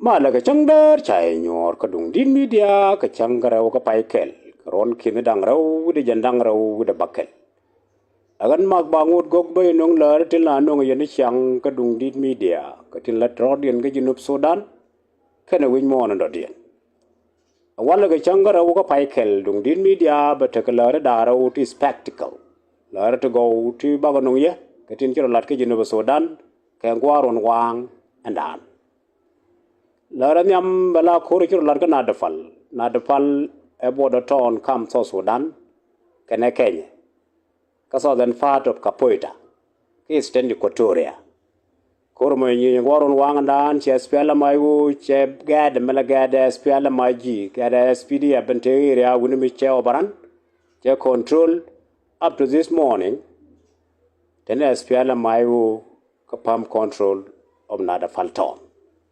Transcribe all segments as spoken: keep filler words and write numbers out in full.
Malɛ kɛ cäŋ däär ca yɛ nyuɔɔr kä Duŋdi̱t Media kɛ cäŋ kä rɛw kä pay kɛl kɛ ruɔ̱n ki̱ni da̱ŋ rɛw wi̱cdɛ jiɛn da̱ŋ rɛw wi̱cdɛ bäkɛl. Ɛ ɣän Mak Baŋot Gɔ̱k bä yɛ nöŋ läär tin la nöŋ yɛn i̱ ciaŋ kä Duŋdi̱t Media kɛ tin la rɔ̱diɛn kä Junub Sudan kɛnɛ wi̱c muɔ̱ɔ̱n in dɔ̱diɛn. Ɛ walɛ kɛ cäŋ kä rɛw kä pay kɛl Duŋdi̱t Media bɛ tekɛ läär da̱ŋ rɛw ti spectacle, läär ti gɔw ti bakɛ nöŋ yɛ kɛ tin ci rɔ lat kä Junub Sudan kɛ gua̱a̱r ruɔ̱n waaŋ ɛn da̱a̱n. Läärä nhiam bɛ la ko̱r ci rɔ lat kä Nadapal. Nadapal ɛ border town kam South Sudan kɛnɛ Kenya, kä southern part of Kapoeta kä Eastern Equatoria. Ko̱r mɔ nyi gua̱a̱r ruɔ̱n waaŋ ɛn da̱a̱n cɛ S P L M I O cɛ gɛɛt mɛ la gɛɛt S P L M I G gɛɛt S P D F ben te area wuni mi cɛ ɔbaran cɛ control up to this morning. Tɛn S P L M I O kä PAM control of Nadapal town,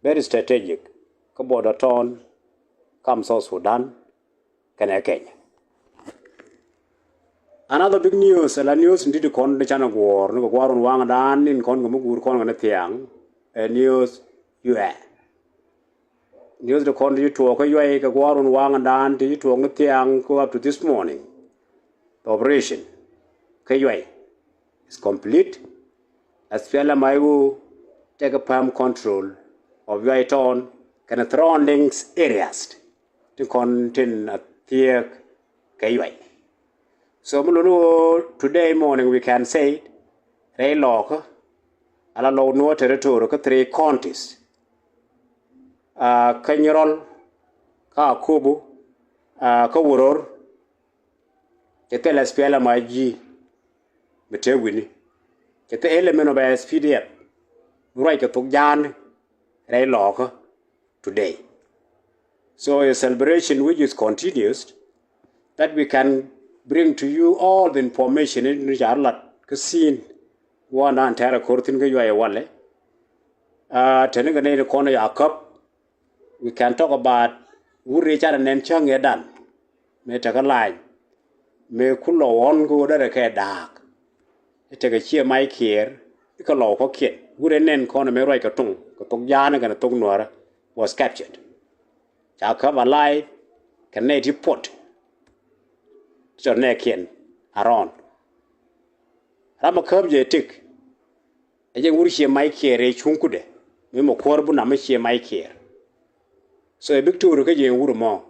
very strategic kä border town kam South Sudan kɛnɛ Kenya. Another big news, la news in ti ti kɔn di canɛ guɔ̱ɔ̱r ni kɛ gua̱a̱r ruɔ̱n waaŋ da̱a̱n in kɔn kɛ mi guur kɔn kɛ ni thiaŋ. Ɛ news yuɛ news ti kɔn ti ci tuɔɔk kä yuay kɛ gua̱a̱r ruɔ̱n waaŋ da̱a̱n ti ci tuɔɔk ni thiaŋ kä up to this morning. The operation kä yuay is complete. S P L M I O take a firm control of Yuay town kɛnɛ surroundings areas ti kɔn tin a thiek kɛ Yuay. So mi luni wä today morning we can say rɛy Lɔɔkä, ala Lɔw Nuɔr territory kä three counties, kä Nyirɔl, kä Akobo, kä Wuror, cɛ thil S P L M I G mi te wi̱ni, cɛ thil element of S P D F mi ruac kɛ thok ja̱a̱ni rɛy Lɔɔkä today. So a celebration which is continuous that we can bring to you all the information in which are lat kä scene wan an tɛr a kor thin kä Yuay walɛ. Teni kɛ nɛy ni kɔn ya käp, we can talk about wut ri canɛ nɛn cäŋ ɛ dan mëë tekɛ laany mëë ku Lɔw ɣɔn kä ɣöö derɛ kɛ da̱a̱k. I̱ tekɛ ciɛ Mac Kiɛɛr i̱ kɛ Lɔw kɔ̱kiɛn wut ɛ nɛn kɔn mëë ruac kɛ tuŋ kɛ thok ja̱a̱ni kɛnɛ thok Nuäärä was captured. Ca käp alive kɛ nɛy ti puɔt ti tɔ nɛɛkiɛn around. Ram ɛ käp jɛ tik ɛ jɛn wur ciɛ Mac Kiɛɛr ɛ cuŋ kudɛ mi mɛ kuäär bu nam mi ciɛ Mac Kiɛɛr. So ɛ big story kä jɛn wur mɔ.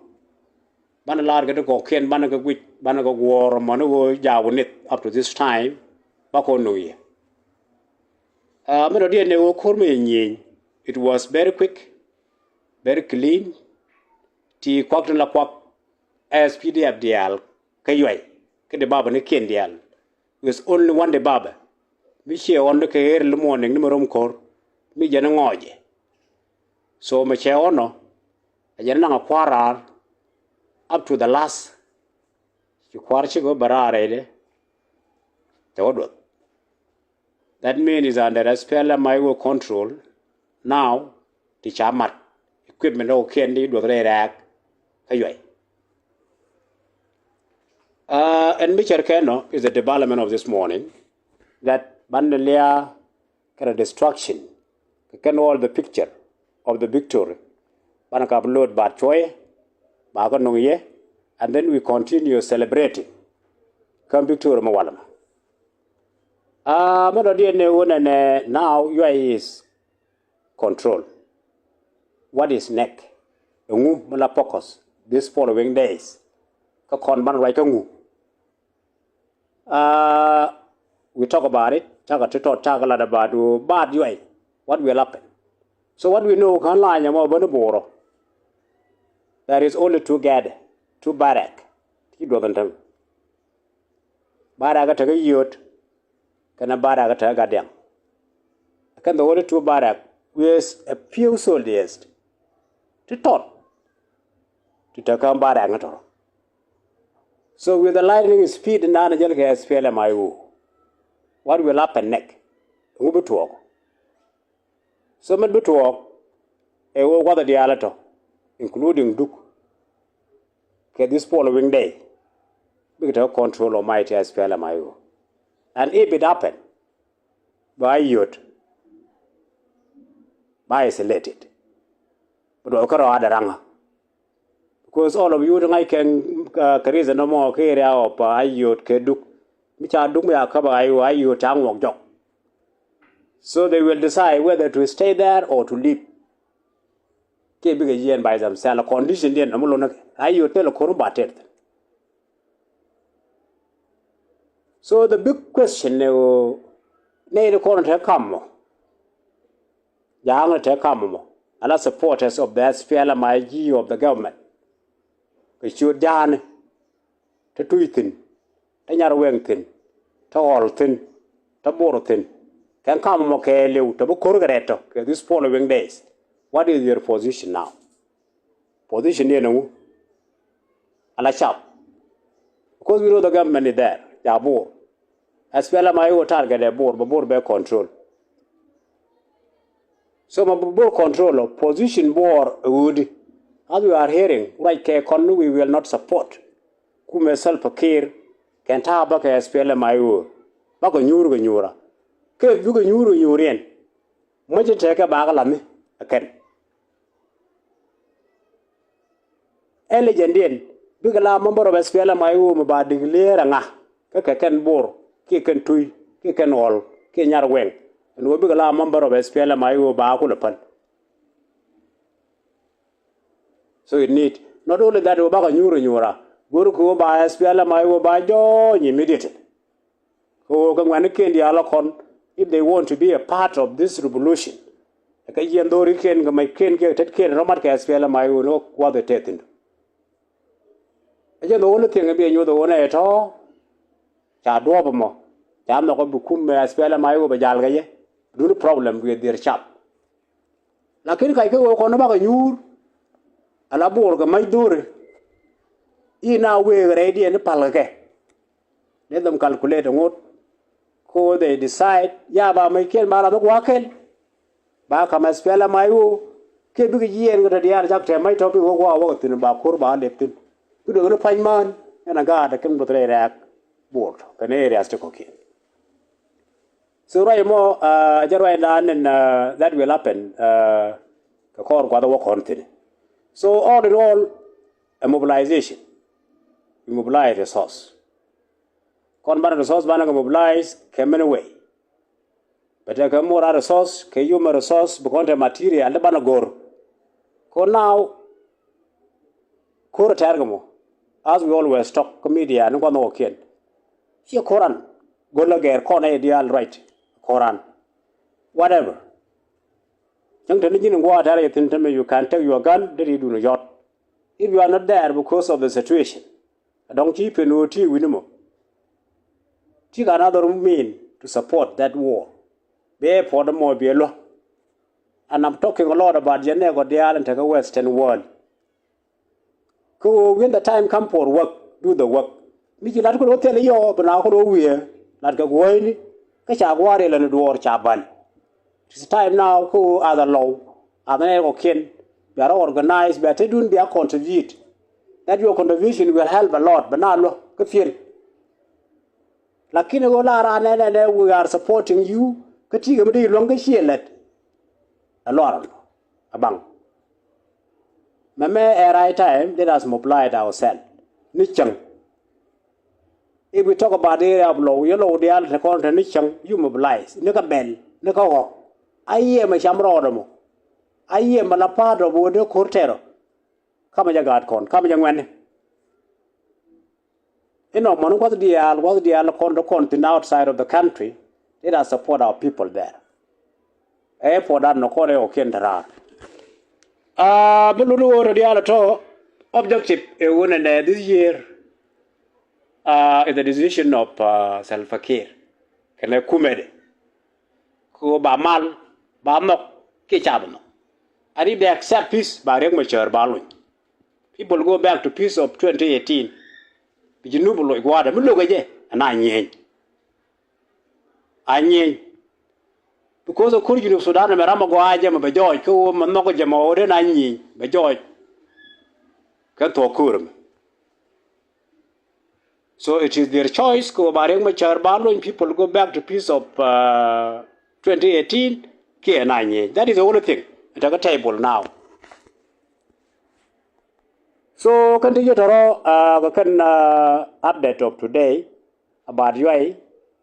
Banɛ laar kɛ ti kɔkiɛn banɛ kɛ guic banɛ kɛ guɔ̱ɔ̱r mɔni ɣöö jaak wä nith up to this time. Ba kɔn nuŋ yɛ. Aa mi dɔ̱diɛn ni ɣöö ko̱r mi yɛ nyieny, it was very quick, very clean. Ti kuak tin la kuak S P D F diaal kä Yuay kä di babä ni kiɛn diaal. With only one di babä mi ciɛ ɣɔn di kɛ early morning ni mi rom ko̱r mi jɛn ŋɔɔcɛ. So mɛ cɛ ɣɔn ɔ a jɛn naŋ a kua̱r raar up to the last. Ci kua̱r cikɛ wä bɛ raar rɛydɛ. Cɛ wä duɔth. That mean is under S P L M I O control now. Ti ca mat equipment ɔ kiɛn di duɔth rɛy rɛɛk kä Yuay. Ɛn mi cɛr kɛn nɔ is the development of this morning that banɛ liaa kɛnɛ destruction kɛ kɛn all the picture of the victory. Banɛ ka upload ba cuɔyɛ ba kä nuŋ yɛ. And then we continue celebrating kä victory mi walɛ mɛ. Aa mi dɔ̱diɛn ni wunɛ nɛ now Yuay is control. What is next? Ɛŋu mi la focus this following days? Kä kɔn banɛ ruac kä ŋu? Aa we talk about it. Cakɛ ti tɔt cakɛ lat about ɣöö baat Yuay, what will happen? So what we know kä lany ɛmɔ bä ni bo̱o̱rɔ. There is only two gather, two barrack ti duɔth in täm. Barrack kä tekä Yiöt kɛnɛ barrack kä tekä Gatdiaŋ. Kɛn the only two barrack with a few soldiers ti tɔt ti tekä barrack ni tɔrɔ. So with the lightning speed in da̱a̱n jäl kɛ S P L M I O, what will happen next? Ŋu bi tuɔɔk? So mɛt bi tuɔɔk ɛ wä gua̱th diaal tɔ, including Duk, kɛ this following day bikɛ te control of mighty S P L M I O. And if it happen, ba Yiöt ba isolated. Bi duɔth kärɔa dee raŋä. Because all of you ti ŋa̱c kɛn, uh, kɛ reason nɔmɔ kɛ area of, uh, Ayod kɛ Duk. Mi ca Duk mi ca käp Ayod, Ayod ca ŋuɔk jɔk. So they will decide whether to stay there or to leave. Kɛ bikɛ jiɛn by themselves, condition diɛn nɔmɔ lon ni kɛ Ayod thilɛ ko̱r mi ba tɛth. So the big question ni ɣöö nɛy ti kɔn te kam mɔ, ja̱a̱ŋ ni te kam mɔ, ala supporters of the S P L M I G of the government. Kɛ ciöt ja̱a̱ni te Tui̱ thi̱n, te Nyarwɛŋ thi̱n, te Ɣɔl thi̱n, te Bor thi̱n. Kɛn kam mɔ kɛɛliw te bi ko̱r kɛ rɛt tɔ kɛ these following days. What is your position now? Position diɛn ɛŋu? Ala cap. Because we know the government is there. Ja Bor. S P L M I G target ɛ Bor, bɛ Bor bɛ control. So ma Bor control ɔ, position Bor ɛ ɣöödi. As we are hearing, ruac kɛ kɔn ni we will not support. Kumɛ Salva Kiir kɛn ta̱a̱ bä kɛ S P L M I G. Bakɔ nyuur kɛ nyuura. Kɛ bikɛ nyuur kɛ nyuuriɛn. Mäc in tekɛ bakɛ la̱th ni ɛ kɛn. Ɛ lɛ jɛn diɛn bikɛ la member of S P L M I G mi ba declare ɛ ŋa? Kä kɛ kɛn Bor kiɛ kɛn Tui̱ kiɛ kɛn Ɣɔl kiɛ Nyarwɛŋ. Ɛn ɣöö bikɛ la member of S P L M I G ba kulɛ päl. So it need not only that ɣöö bakɛ nyuur ɛ nyuura, go̱r kɛ ɣöö ba S P L M I G ba join immediately. Kɛ ɣöö kɛ ŋuɛ̈tnikiɛn diaal ɛ kɔn, if they want to be a part of this revolution, ɛ kɛ jiɛn dho̱rikiɛn kɛ mɛckiɛn kiɛ tetkiɛn rɔ mat kɛ S P L M I G ni wä kuath ɛ tɛth thi̱n. Ɛ jɛn the only thing ɛ bi ɛ nyuɔth ɛ ɣöö nɛ ɛ tɔ̱ ca duɔ̱ɔ̱p ɛmɔ ca nhɔk ɛ bi kum ɛ S P L M I G bɛ jal kɛ jɛ. Duni problem with their cap. Lakin kac kä ɣöö kɔn bakɛ nyuur ala Bor kɛ mac dho̱ri. I̱ na wëë rɛydiɛn i̱ pal kɛ kɛ. Let them calculate ŋot. Ko they decide ya ba mac kiɛn ba la bä gua̱a̱k kɛl. Ba ka̱m S P L M I G kiɛ bikɛ jiɛɛn kɛ tɔ diaal jak tɛm mac tɔ bikɛ wä gua̱a̱k wä kɛ thi̱n ba ko̱r ba lep thi̱n. Bi duɔth ni pa̱ny mään ɛn a gaat kɛn duɔth rɛy rɛ̈ɛ̈k Bor kɛn areas ti kɔ̱kiɛn. So ruac mɔ, uh, jɛ ruac dan in, uh, that will happen, uh, kɛ kɔr guath wä kɔn thi̱n. So all in all, a mobilization. We mobilize resource. Kɔn banɛ resource banɛ kɛ mobilize kɛ many way. Bɛ tekɛ moral resource kɛ human resource bi kɔn te material di banɛ go̱r. Kɔn now ko̱r tɛr kɛ mɔ. As we always talk kä media ni gua̱n wä kiɛn. Ciɛ ko̱ran go̱l la gɛɛr kɔn ɛ diaal right ko̱ran. Whatever. Cäŋ te ni ji̱n in gua̱a̱ tɛr yɛ thi̱n te mi you can take your gun dee ri dun yɔt. If you are not there because of the situation, a dɔ̱ŋ ci pen ɣöö ti wi̱ni mɔ. Ti ka another mean to support that war. Bɛ puɔt mɔ biɛ luäk. And I'm talking a lot about jɛ nɛɛkɔ diaal in tekɛ Western world. Kä ɣöö when the time come for work, do the work. Mi ci lat kɛ lo̱ thil yɔ bi na kɛ lo̱ wiee lat kɛ guɔ̱ɔ̱yni. Kä ca gua̱a̱r ilɛ ni duɔɔr ca bal. It's time now kä ɣöö ath a lɔw ath nɛɛkɔ kiɛn bia rɔ organize bia te dun bia contribute. That your contribution will help a lot bɛ na luäk kä piɛl. Lakin ɣöö la raan nɛnɛ nɛ we are supporting you kä ti̱i̱ kɛ mi dee luäŋ kä ciɛ lɛt. Ɛ luaar ɛnɔ a baŋ. Mɛmɛ ɛ right time let us mobilize ourselves. Ni cäŋ. If we talk about the area of Lou, yɛ Lou diaal te kɔn te ni cäŋ, you mobilize ni kä bɛl ni kä ɣɔk. A yiëë mɛ cam rɔɔdɛ mɔ. A yiëë mɛ la part of wä dee ko̱r tɛrɔ. Kamɛ jɛ gaat kɔn kamɛ jɛ ŋuɛni. Inɔ mɔni gua̱th diaal gua̱th diaal kɔn te kɔn thin outside of the country. Let us support our people there. Ɛ puɔt dan nɔ kɔn ɛ ɣɔkiɛn te raar. Aa bi luni ɣöö te diaal tɔ objective ɛ ɣöö nɛnɛ this year. Aa is the decision of, aa, Salva Kiir kɛnɛ kumɛdɛ. Kɛ ɣöö ba mal ba nhɔk kiɛ cath nhɔk. And if they accept peace ba Riek Machar ba luny. People go back to peace of twenty eighteen. Bi Junub loc gua̱a̱dɛ mi lo̱kɛ jɛ ɛn a nyieny. A nyieny. Because a ko̱r Junub Sudan ɛmɛ ram a gɔaa jɛ mɛ bɛ jɔɔc kä ɣöö mɛ nhɔk jɛ mɛ ɣöö den a nyieny bɛ jɔɔc. Kɛn thuɔ̱k ko̱r ɛmɛ. So it is their choice kɛ ɣöö ba Riek Machar ba luny people go back to peace of, uh, twenty eighteen kiɛ na nyieny. That is the only thing. It a table now. So kɛn ti ji̱ tɔrɔ kɛ kɛn update of today about Yuay,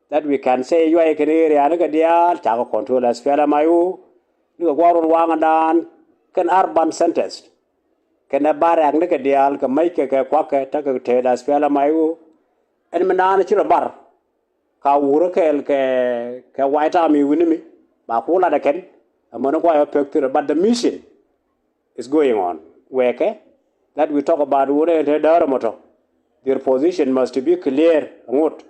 that we can say Yuay kɛn area nikɛ diaal cakɛ control SPLM IO, nikɛ gua̱r run waŋdan kɛn urban centers, kɛn ɛ barrack nikɛ diaal kɛ mäckɛ kɛ kuakɛ tekɛ tëë SPLM IO. Ɛn mi naan ci rɔ bar ka wurä kɛɛl kɛ kɛ White Army wi̱ni mi ba ku lat ɛ kɛn. Ɛmɔni kuayɔ pek thirɛ, but the mission is going on. Wekɛ that we talk about wurä ɛn te däärä mɔtɔ, their position must be clear. Ŋot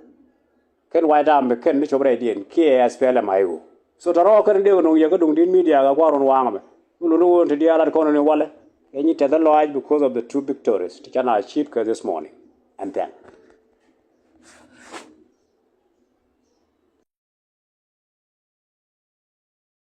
kɛn White Army kɛn ni cop rɛydiɛn kiɛ SPLM IO. So tɔrɔ kɛn dee kɛ nuŋ yɛ kä duŋdi̱n media kɛ kua̱r run waŋ mɛ mi luni won te diaal lat kɔn ni walɛ kɛ nyi tɛth lɔaac because of the two victories ti can achieve kɛ this morning. And then